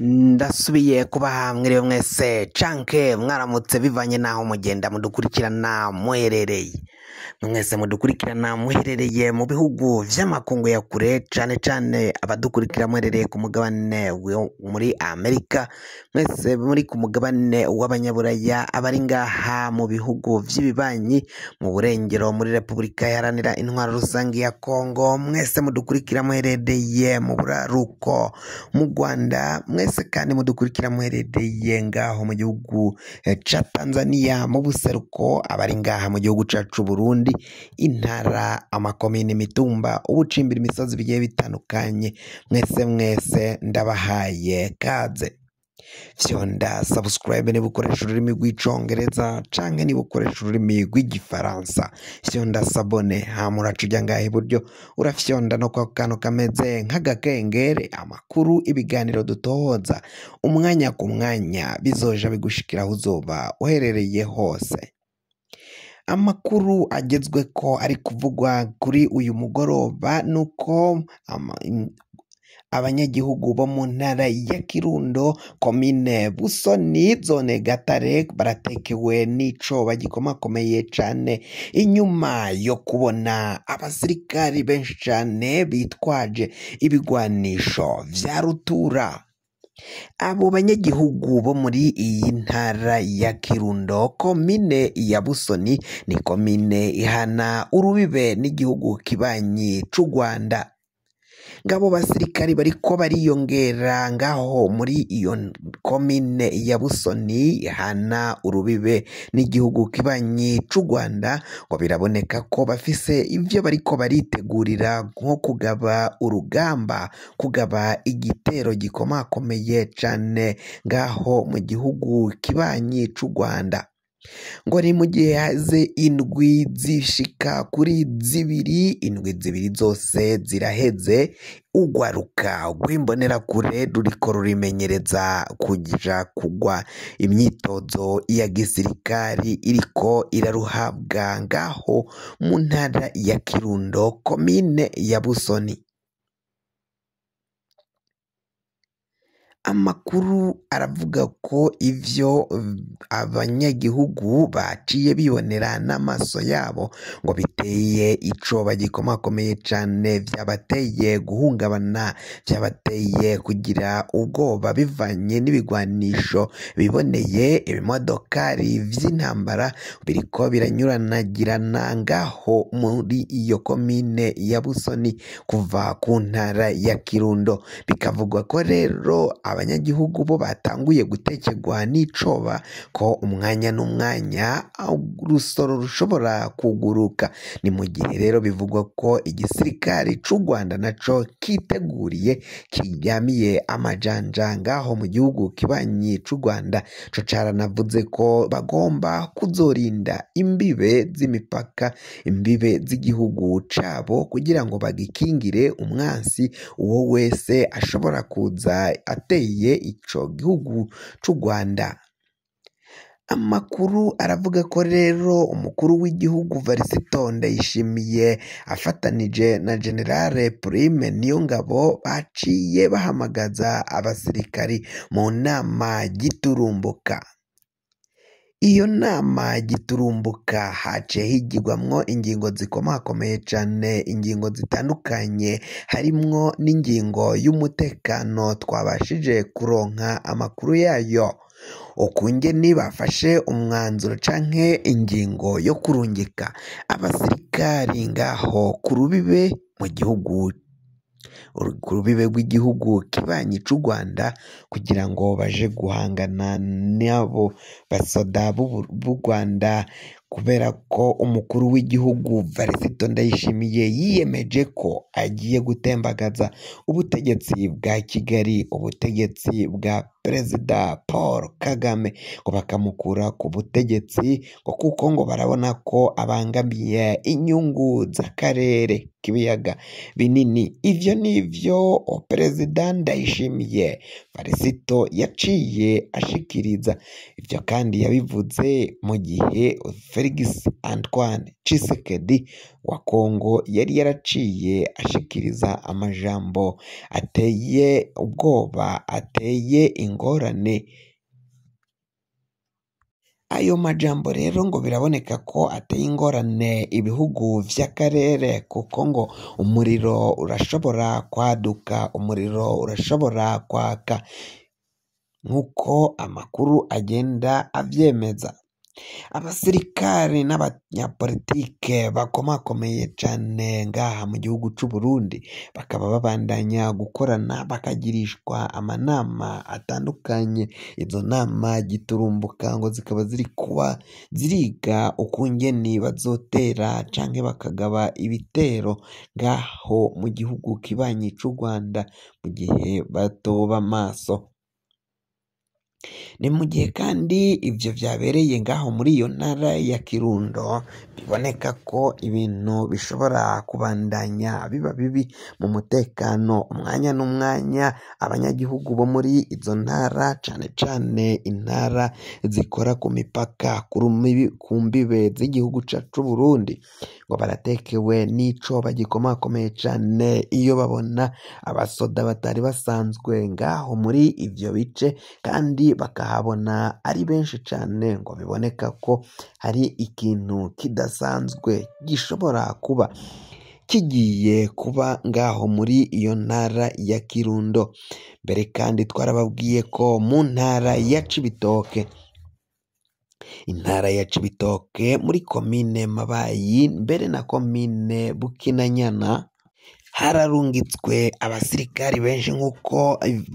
Ndasubiye kubaha mwiriwe mwese canke mwaramutse bivanye n'aho mugenda mudukurikirana muherereye. Mwese mudukurikirana muherereye mu bihugu vy'amakungu ya kure, cane cane abadukurikira muherereye ku mugabane wo muri Amerika, mwese muri ku mugabane w'abanyaburaya, abari ngaha mu bihugu vy'ibibanyi, mu burengero muri Repubulika Iharanira Intwaro Rusangi ya Kongo, mwese mudukurikira muherereye mu buraruko mu Rwanda, mwese kandi mudukurikira muherereye ngaho mu gihugu ca Tanzania mu buseruko, abari ngaha mu gihugu cacu Burundi, intara, amakomine, imitumba, ubucimbira imisozi bigiye bitandukanye, mwese mwese ndabahaye kaze. Fyonda subscribe niba ukoresha ururimi rw'icongereza canke niba ukoresha ururimi rw'igifaransa, fyonda sabone hama uraca uja ngaha iburyo urafyonda no kwa kantu kameze nk'agakengere, amakuru, ibiganiro dutohoza umwanya ku mwanya bizoja bigushikira aho uzoba uherereye hose. Amakuru agezweko ari kuvugwa kuri uyu mugoroba nuko abanyagihugu bo mu ntara ya Kirundo, komine Busoni, zone Gatare baratekewe n'icoba gikomakomeye cane inyuma yo kubona abasirikari benshi cane bitwaje ibigwanisho vya rutura. Abo banyagihugu bo muri iyi ntara ya Kirundo, komine ya Busoni, ni komine ihana urubibe n'igihugu kibanyi c'u Rwanda. Ngabo basirikari bariko bariyongera ngaho muri iyo komine ya Busoni ihana urubibe n'igihugu kibanyi c'u Rwanda, ngo biraboneka ko bafise ivyo bariko baritegurira nko kugaba urugamba, kugaba igitero gikomakomeye cane ngaho mu gihugu kibanyi c'u Rwanda. Ngo ni mu gihe haze indwi zishika kuri zibiri, indwi zibiri zose ziraheze, urwaruka rw'imbonerakure ruriko rurimenyereza kuja kugwa imyitozo ya gisirikari iriko iraruhabwa ngaho mu ntara ya Kirundo, komine ya Busoni. Amakuru aravuga ko ivyo abanyagihugu baciye bibonera n'amaso yabo ngo biteye icoba gikomakomeye cane, vyabateye guhungabana, vyabateye kugira ubwoba bivanye n'ibigwanisho biboneye, ibimodokari vy'intambara biriko biranyuranagirana ngaho muri iyo komine ya Busoni kuva ku ntara ya Kirundo. Bikavugwa ko rero abanyagihugu bo batanguye gutekerwa n'icoba ko umwanya n'umwanya urusoro rushobora kuguruka. Ni mu gihe rero bivugwa ko igisirikari c'u Rwanda naco kiteguriye, kiryamiye amajanja ngaho mu gihugu kibanyi c'u Rwanda. Co caranavuze ko bagomba kuzorinda imbibe z'imipaka, imbibe z'igihugu cabo kugira ngo bagikingire umwansi uwo wese ashobora kuza ateye ico gihugu c'u Rwanda. Amakuru aravuga ko rero umukuru w'igihugu Varisito Ndayishimiye afatanije na Generale Prime Niyongabo baciye bahamagaza abasirikari mu nama giturumbuka. Iyo nama giturumbuka haciye higirwamwo ingingo zikomakomeye cane, ingingo zitandukanye, harimwo n'ingingo y'umutekano twabashije kuronka amakuru yayo. Ukungene bafashe umwanzuro canke ingingo yo kurungika abasirikari ngaho ku rubibe mu gihugu, ku rubibe rw'igihugu kibanyi c'u Rwanda kugira ngo baje guhangana n'abo basoda b'u Rwanda, kubera ko umukuru w'igihugu Varisito Ndayishimiye yiyemeje ko agiye gutembagaza ubutegetsi bwa Kigali, ubutegetsi bwa Perezida Paul Kagame, ngo bakamukura ku butegetsi, ngo kuko ngo barabona ko abangamiye inyungu z'akarere k'ibiyaga binini. Ivyo nivyo Perezida Ndayishimiye Varisito yaciye ashikiriza. Ivyo kandi yabivuze mu gihe Felix Antoine Tshisekedi wa Kongo yari yaraciye ashikiriza amajambo ateye ubwoba, ateye ingorane. Ayo majambo rero ngo biraboneka ko ateye ingorane ibihugu vy'akarere, kuko ngo umuriro urashobora kwaduka, umuriro urashobora kwaka nk'uko amakuru agenda avyemeza. Abasirikare n'abanyapolitike bakomakomeye cane ngaha mu gihugu c'u Burundi bakaba babandanya gukorana, bakagirishwa amanama atandukanye. Izo nama giturumbuka ngo zikaba ziri kuba ziriga ukungene bazotera canke bakagaba ibitero ngaho mu gihugu kibanyi c'u Rwanda mu gihe batoba maso. Ni mu gihe kandi ivyo vyabereye ngaho muri iyo ntara ya Kirundo, biboneka ko ibintu bishobora kubandanya biba bibi mu mutekano umwanya n'umwanya. Abanyagihugu bo muri izo ntara, cane cane intara zikora ku mipaka, ku mbibe z'igihugu cacu Burundi, ngo baratekewe n'ico bagikomakomeye cane iyo babona abasoda batari basanzwe ngaho muri ivyo bice, kandi bakahabona ari benshi cane, ngo biboneka ko hari ikintu kidasanzwe gishobora kuba kigiye kuba ngaho muri iyo ntara ya Kirundo. Mbere kandi twarababwiye ko mu ntara ya Cibitoke, intara ya Cibitoke muri komine Mabayi mbere na komine Bukinanyana, hararungitswe abasirikari benshi nk'uko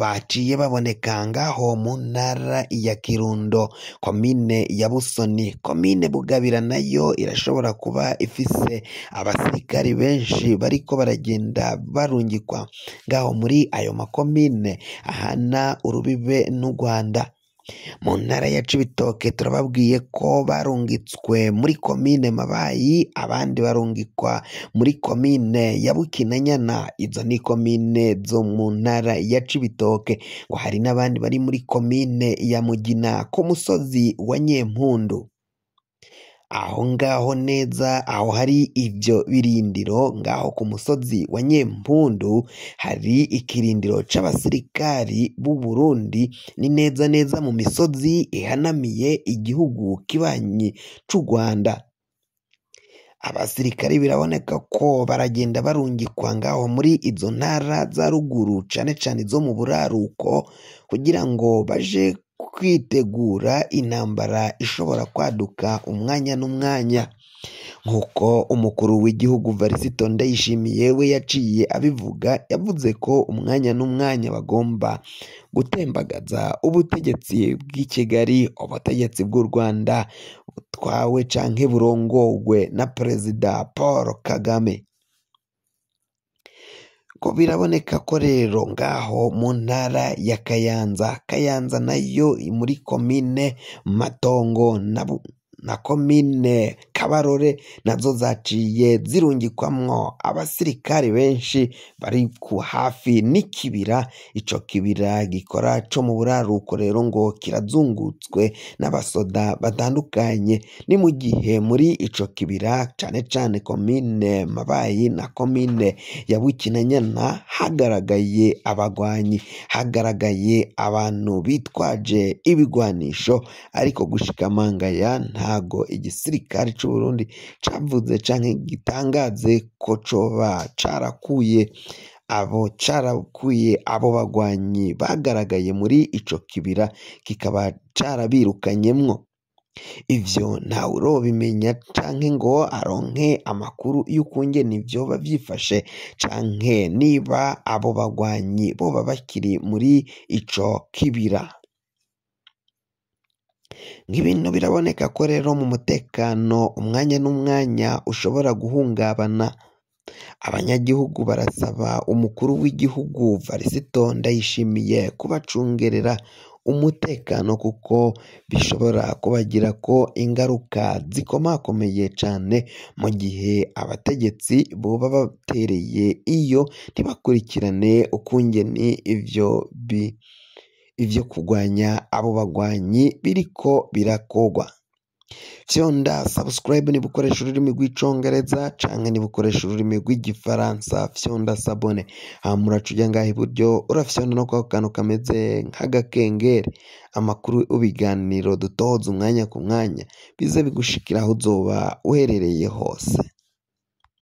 baciye baboneka ngaho mu ntara ya Kirundo, komine ya Busoni. Komine Bugabira nayo irashobora kuba ifise abasirikari benshi bariko baragenda barungikwa ngaho muri ayo makomine ahana urubibe n'u Rwanda. Mu ntara ya Cibitoke turababwiye ko barungitswe muri komine Mabayi, abandi barungikwa muri komine ya Bukinanyana. Izo ni komine zo mu ntara ya Cibitoke. Ngo hari n'abandi bari muri komine ya Mugina ku musozi wa Nyempundu. Aho ngaho neza aho hari ivyo birindiro, ngaho ku musozi wa Nyempundu hari ikirindiro c'abasirikari b'u Burundi, ni neza neza mu misozi ihanamiye igihugu kibanyi c'u Rwanda. Abasirikari biraboneka ko baragenda barungikwa ngaho muri izo ntara za ruguru, cane cane izo mu buraruko, kugira ngo baje kwitegura intambara ishobora kwaduka umwanya n'umwanya. Nk'uko umukuru w'igihugu Varisito Ndayishimiye we yaciye abivuga, yavuze ko umwanya n'umwanya bagomba gutembagaza ubutegetsi bw'i Kigali, ubutegetsi bw'u Rwanda butwawe canke burongogwe na Perezida Paul Kagame. Ko biraboneka ko rero ngaho mu ntara ya Kayanza, Kayanza nayo muri komine Matongo na komine Kabarore nazo zaciye zirungikwamwo abasirikari benshi bari ku hafi n'ikibira. Ico kibira gikora co mu buraruko rero ngo kirazungutswe n'abasoda batandukanye. Ni mu gihe muri ico kibira cane cane komine Mabayi na komine ya Bukinanyana hagaragaye abagwanyi, hagaragaye abantu bitwaje ibigwanisho, ariko gushika mangaya ntago igisirikare c'u Burundi cavuze canke gitangaze ko coba carakuye abo bagwanyi bagaragaye muri ico kibira, kikaba carabirukanyemwo. Ivyo ntawurobimenya canke ngo aronke amakuru y'ukungene ivyo vyifashe, canke niba abo bagwanyi boba bakiri muri ico kibira. Nk'ibintu biraboneka ko rero mu mutekano umwanya n'umwanya ushobora guhungabana. Abanyagihugu barasaba umukuru w'igihugu Varisito Ndayishimiye kubacungerera umutekano, kuko bishobora kubagirako ingaruka zikomakomeye cane mu gihe abategetsi boba batereye iyo ntibakurikirane ukungene ivyo kugwanya abo bagwanyi biriko birakogwa. Fyonda subscribe niba ukoresha ururimi rw'icongereza canke niba ukoresha ururimi rw'igifaransa, fyonda s'abonner. Hama uraca uja ngaha iburyo, urafyonda no kwako kantu kameze nk'agakengeri. Amakuru, ibiganiro dutoza umwanya ku mwanya bize bigushikira aho uzoba uherereye hose.